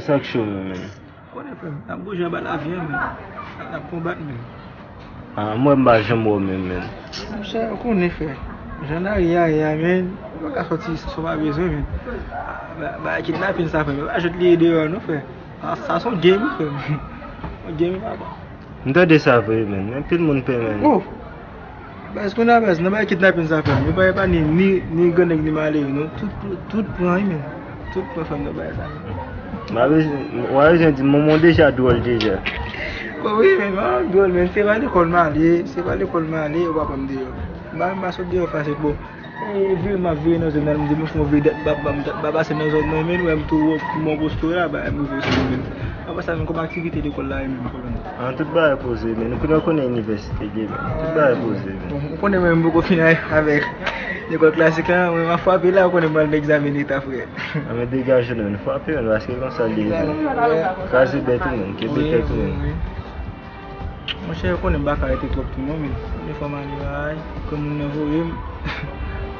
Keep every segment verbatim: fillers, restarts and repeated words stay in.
Sa k cho menm, menm? Konnen, frè m, n ap bouje anba lavi a, menm. N ap konbat, menm. Ah, mwen, m pa janm wè w menm, menm. Monchè, ou konnen, frè. Jan lari a ye a, menm, ou pa ka sòti san w pa bezwen, menm. Ba, ba kidnapin sa, frè m. Yo pa jwenn li deyò, non, frè. Sa, sa se yon game, frè m. Yon game, papa. M tande sa vre, menm. Anpil moun pè, menm. Oh! Baz, kounye a, baz, nan bagay kidnapin sa, frè m, yo pa epa ni, ni, ni grannèg ni malere, non. Tout, tout pran, wi, menm. Tout pran, frè m, nan bagay sa, menm. M pa bezwen, w pa bezwen di m, mwen deja dwòl deja. Bon, wi, menm, ah, dwòl, menm. Se pa lekòl m ale, se pa lekòl m ale, yo pa pran m deyò. M pa, m pa sot deyò fasil, bon. E vire m ap vire nan zòn nan, m di, "Monchè, m vire dèt, m pa, m pa, m pa pase nan zòn nan, menm, wè m tou wòk, m wòk posto la, bagay m rive sou mwen." Apre sa, menm, kòman aktivite lekòl la ye menm, kolonèl? An, tout bagay poze, men nou konnen, konnen inivèsite gen, men tout bagay poze, men. Bon, ou konnen mwen, m poko fini avèk lekòl klasik la, mwen, m ap frape la, ou konnen m pral nan egzamen leta, frè. A, men degaje nou, nou frape, men, paske konsa l ye, men. Kraze bèt ou, men, kenbe tèt ou, men. Monchè, ou konnen m pa ka rete twòp tou non, men. Konnen fò m ale, ay, konnen moun nan voye m.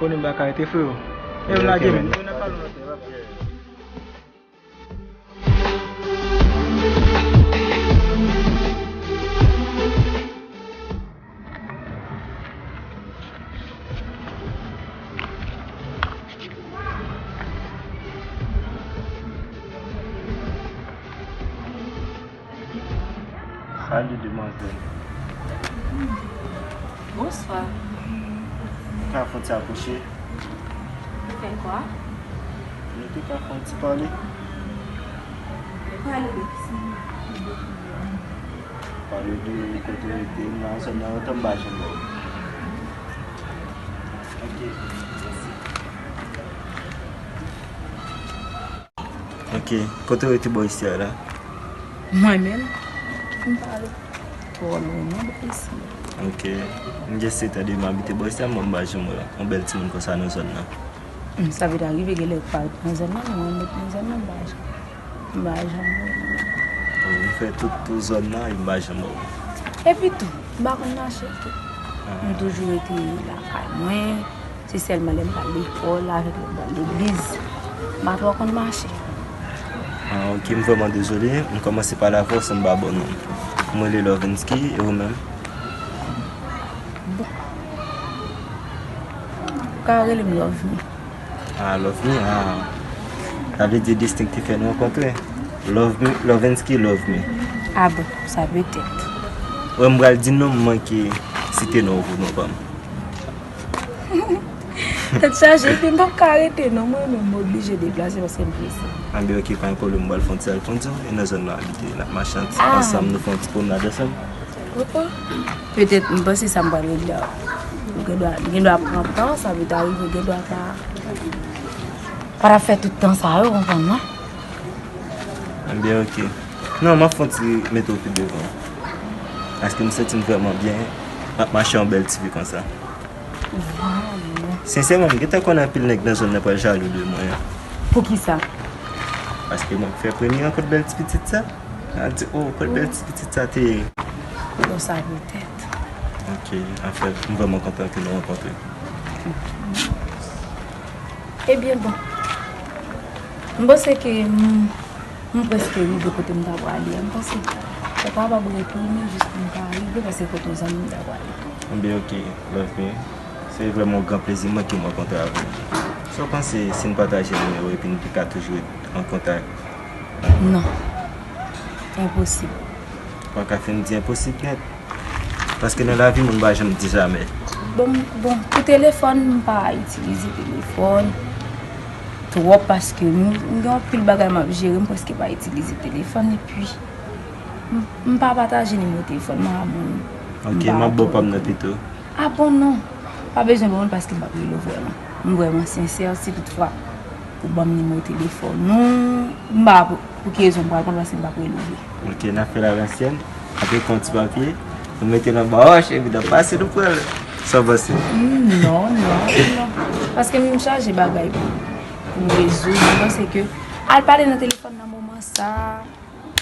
Konnen m pa ka rete, freo. Men m lage, men. Yo nan palon lòt lè, papa. Salut, demoiselle. Bonsoir. Ou ka fè yon ti apwoche? Fè kwa? Nou te ka fè yon ti pale. Pale de ki sa? Pale de kote w rete nan zòn nan, otan m pa janm wè w. Ok, mèsi. Ok, kote w rete bò isi a la? Mwen menm? M pa ale twò lwen non bò isi a. Ok, m gen sèt an depi m abite bò isi a, mwen m pa janm wè yon bèl timoun konsa nan zòn nan. Hmm, sa vin rive genlè ou pa ret nan zòn nan, men mwen m ret nan zòn nan, m pa janm, m pa janm wè. Ou fè tout tou zòn nan e m pa janm wè w. Epi tou, m pa konn mache tou. Ah. M toujou rete lakay mwen. Se sèlman lè m pral lekòl avèk lè m pral legliz. M pa twò konn mache. Ah, ok, m vrèman dezole. M kòmanse pale avè w san m pa ba w non m. M rele Lovensky, e ou menm? Bon. Ou ka rele m Love Me. Ah, Love Me, ah. Sa vle di destin ki te fè nou rankontre. Love Me, Lovensky, Love Me. Ah bon, sa petèt. Wè, m pral di non m, manke site non pou non pa m. Tèt chaje, epi m p ap ka rete non, mwen menm m oblije deplase paske m prese. Anben, ok, pa gen pwoblèm, m pral fè yon ti al kondi w, e nan zòn nan w abite, n ap mache an-, ansanm, nou fè yon ti pwomnad ansanm. Oh, oh. Petèt, m panse sa m pral regle a. Ou gen dwa, li gen dwa pran tan, sa vle ta rive, ou gen dwa pa, pa t ap fè tout tan sa yo, konprann mwen. Anben, ok. Non, m ap fè yon ti mete w pi devan. Paske m santi m vrèman byen, m ap mache yon bèl ti vi konsa. Waw. Sensèman, m gentan konnen anpil nèg nan zòn nan pral jalou de mwen. Poukisa? Paske mwen k fè premye rankont bèl ti pitit sa. N a di, "Oh, kot bèl ti pitit sa te ye?" Bon, sa petèt. Ok, anfen, m vrèman kontan ke nou rankontre. Ebyen, bon. M panse ke m, m prèske rive kote m ta prale a. M panse ou kapab retounen jis pou m ka rive, paske kote yon zanmi m ta prale. Ebyen, ok, love me. Se vrèman yon gran plezi mwen ke m rankontre avè w. Sa w panse si n pataje nimewo epi n te ka toujou ret an kontak? Non. Enposib. Ou pa ka fin di enposib nèt. Paske nan lavi, moun pa janm di jamè. Bon, bon, pou telefòn, m pa itilize telefòn twòp paske m, m gen anpil bagay m ap jere, m prèske pa itilize telefòn. Epi, m, m pa pataje nimewo telefòn mwen a moun. Ok, m ap ba w pa m nan pito. Ah bon, non. Pa bezwen ban m l paske m p ap rele w vrèman. M vrèman sensè, si toutfwa ou ban m nimewo telefòn ou, m pa pou, pou ki rezon m pral pran l paske m p ap rele w vre. Ok, n ap fè l alansyèn. Apre pran ti papye, nou mete l anba wòch, epi n ap pase nou pran l. Sa w panse? Hmm, non, non, non. Paske m chaje bagay pou, pou m rezoud. M panse ke al pale nan telefòn nan moman sa,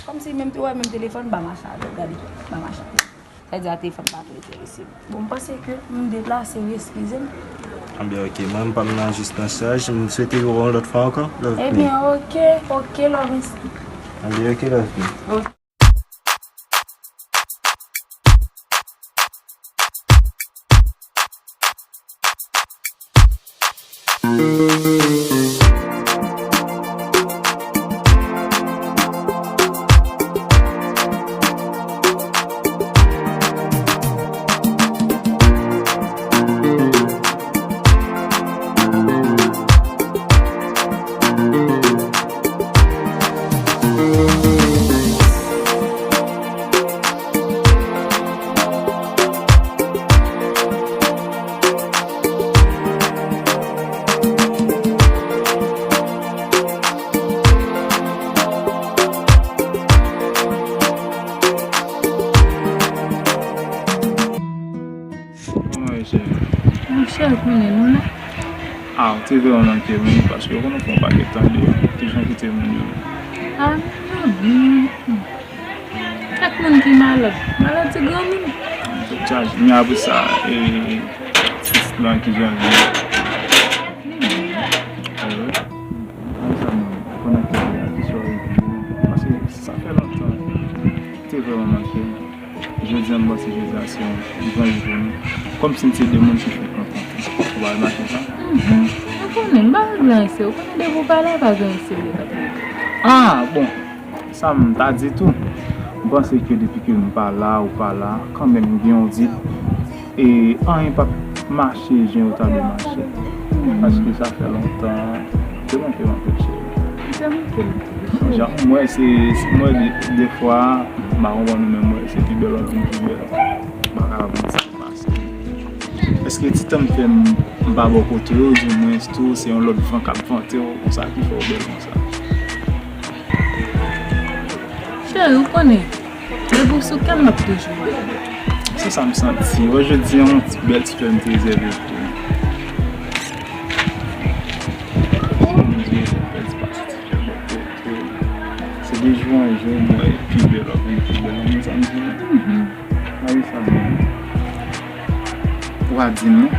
kòmsi menm, ou wè, menm telefòn pa mache avè w, gade, pa mache avè w. Sa vle di a telefòn pa twò enterese m. Bon, m panse ke m deplase wi, eskize m. Anben, ok. Mwen, m pa m nan jis nan chaj. M swete w yon lòt fwa ankò. Love me. Ebyen, ok, ok, Lovenski. Andeyò kilòs li. Kòman ye, cheri? Monchè, ou konnen nou la. A, ou te vrèman manke m, wi, paske ou konnen w fè yon pakèt tan deyò. Kijan w kite moun yo? A, m pa byen. Kèk moun ki malad. Maladi granmoun. Tout chaje. Men apre sa, e, ti pitit lan kijan l ye? Li byen. Alò, konn sa menm, pandan ke kisa w revini? Paske sa fè lontan. Ou te vrèman manke m. Jodi a, m panse jodi a se yon gran jou pou nou. Kòmsi n se de moun ki fèk rankontre. Ou pa remake sa? Mhm. Ou konnen, m pa gen gran ese. Ou konnen depi w pa la, pa gen ese li p ap rive. Ah, bon. Sa m ta di tou. M panse ke depi ke m pa la, ou pa la, kanmenm gen yon di, e anyen p ap mache jan yo ta dwe mache. Paske sa fè lontan, te manke m anpil, cheri. Jan m wè se, se- m wè de, defwa, m pa konprann ou menm, m wè se pi bèl w ap vin pi bèl. M pa ka konprann sa k pase. Èske ti tan m fè m, m pa bò kote w, di mwens tou, se yon lòt van k ap vante w, sa ki fè w bèl konsa? Cheri, ou konnen, depi w sou kè m, m ap toujou bèl. Se sa m santi. Wè, jodi a, yon ti bèl ti flè m te rezève pou ou. Bondye, bèl ti pastè. Se de jou an jou, m wè pi bèl, w ap vin pi bèl. Ou konn sa m di w? Mhm. A wi, sa m. Ou a di m non.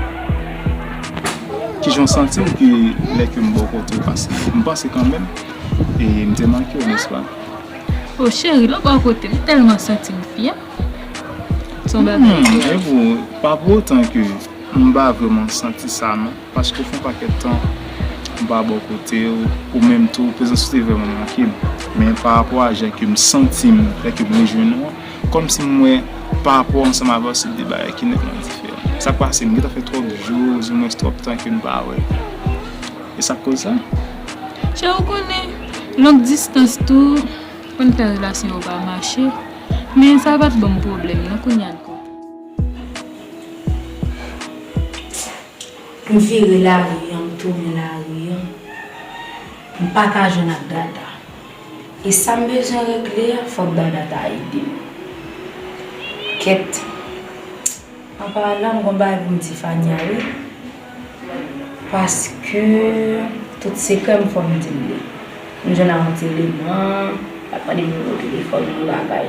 Kijan w santi w ke lè ke m bò kote w pase? M panse kanmenm, e m te manke w, nèspa? O cheri, lè w bò kote m, m tèlman santi m fyè. Se yon bagay. Hmm, e pou, pa pou otan ke m pa vrèman santi sa non. Paske w fè yon pakèt tan m pa bò kote w, ou menm tou, prezans ou te vrèman manke m. Men pa rapò a jan ke m santi m lè ke m rejwenn ou an, kòmsi m wè pa rapò ansanm avè w se de bagay ki nètman diferan. Sa k pase, m gentan fè twòp jou, di mwens twòp tan ke m pa wè. E sa k koz sa? Cheri, ou konnen, long distans tou, konn fè relasyon yo pa mache. Men sa pa t ban m pwoblèm non, kounye a n kontre. M vire lari an, m tounen lari an. M pa ka jwenn ak Dada. E sa m bezwen regle a, fòk Dada ta ede m. Kèt. An paran, m gon bagay pou m di Fania, wi. Paske tout sekrè m fò m di l li. M jwenn ak yon ti eleman, l ap mande m nimewo telefòn, yon bagay.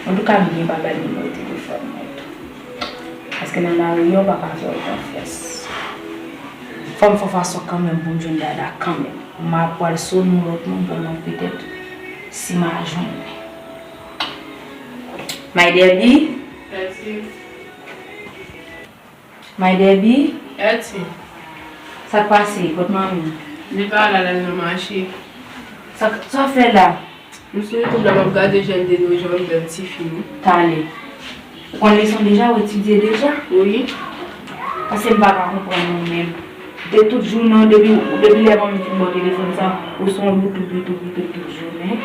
Antouka, m byen pa ba l nimewo telefòn mwen tou. Paske nan lari a, w pa ka fè yo konfyans. Fò m fè fason kanmenm pou m jwenn Dada kanmenm. M a pral sone yon lòt moun pou m wè petèt si m a jwenn li. My Debbie? Mèsi. My Debbie? Eti. Sa k pase? Kot manmi? Li pa la, l al nan mache. Sa, sa w fè la? M sou YouTube la, m ap gade Jèn de nos jours, yon bèl tifi, wi. Talè. Ou konn leson deja, ou etidye deja? Wi. Paske m pa ka konprann ou menm. De tout jounen, depi, depi lè manmi fin ba w telefòn sa, ou se yon YouTube, YouTube, YouTube tout jounen.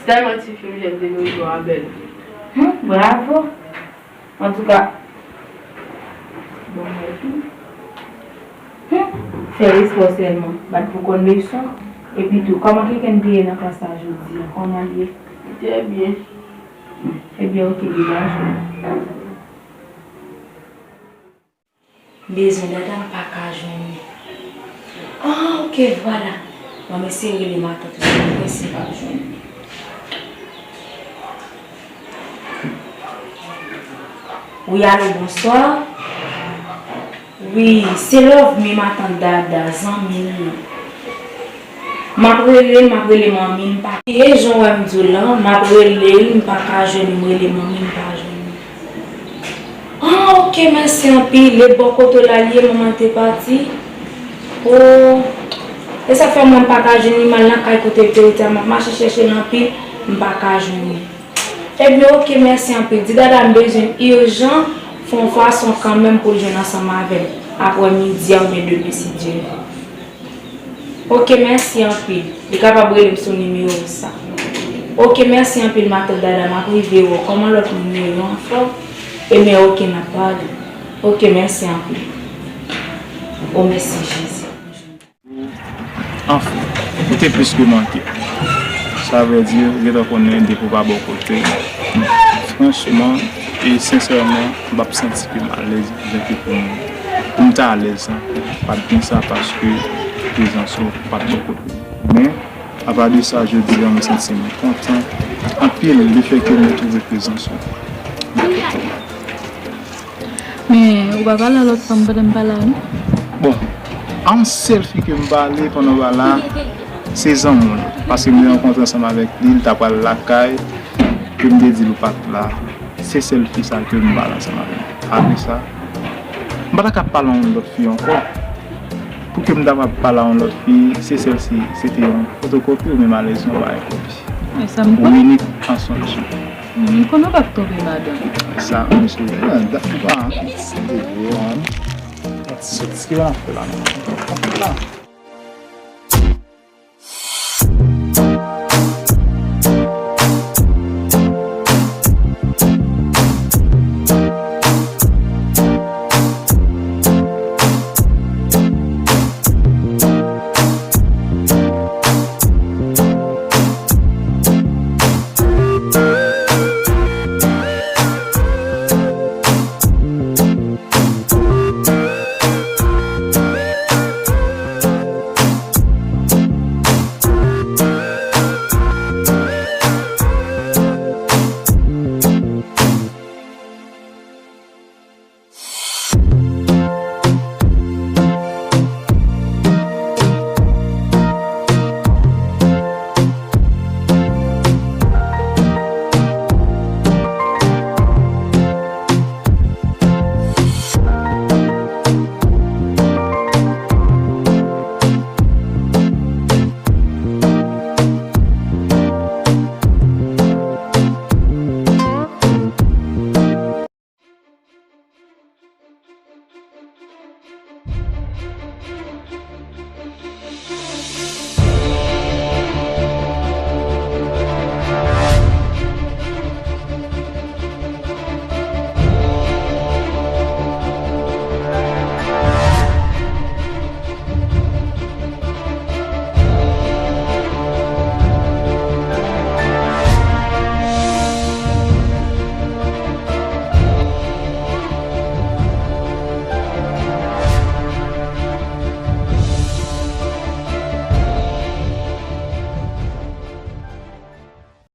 Sèlman tifi Jèn de nos jours a bèl. Hum, bravo. Antouka, bon, mèsi. Hum, fè respè sèlman, bat pou konn leson. Epi tou, kòman Keken te ye nan klas la jodi a? Kòman l ye? Li te byen. Hum, ebyen, oke, degaje w. Bezwen Dada, m pa ka jwenn li. Ah, oke, vwala. Bon, m eseye rele matant ou, m wè si m p ap jwenn li. Wi, alo, bonswa. Wi, se Love Me, matant Dada, zanmi l lan. M ap rele l, m ap rele manmi, m pa. E jan w wè m di w lan, m ap rele l, m pa ka jwenn li, m rele manmi, m pa jwenn li. Ah, ok, mèsi anpil. E bò kote w la l ye, manman te pati. Oh, e sa k fè mwen m pa ka jwenn li, m al nan kay kote l te rete a, m ap mache chèche l anpil, m pa ka jwenn li. Ebyen, ok, mèsi anpil. Di dada m bezwen l ijan, fè yon fason kanmenm pou l jwenn ansanm avè m. Aprè midi a oubyen demen, si Dye vle. Ok, mèsi anpil. Li kapab rele m sou nimewo sa. Ok, mèsi anpil, matant dada, m ap rive wè w. Kòman lòt moun yo, yo anfòm? Ebyen, ok, n ap pale. Ok, mèsi anpil. O, mèsi, Jezi. Anfen, ou te plis ke manke. Sa vle di, ou gentan konnen depi w pa bò kote m. Franchman e sensèman, m p ap santi ke m alèz jan ke pou m, pou m ta alèz sa. Pa t gen sa paske prezans ou pa t bò kote m. Men, apa de sa, jodi a, mwen santi m kontan anpil lefètke m retwouve prezans ou bò kote m. Men, ou pa pale a lòt fanm pandan m pa la, non? Bon, a yon sèl fi ke m pale pandan w pa la, se zanmi w lan. Paske m te rankontre ansanm avèk li, li ta pral lakay, ke m te di l ou pa t la. Se sèl fi sa ke m pale ansanm avè l. Apre sa, m pa ta ka pale a yon lòt fi ankò. Pou ke m ta pale a yon lòt fi, se sèl si se te yon fotokopi oubyen malezman w pa gen kopi. E sa m konnen. Ou inik an son jan. M konnen w p ap twonpe madanm. Sa, mesye, dat ou pa an. Sot ki w ap fè la menm?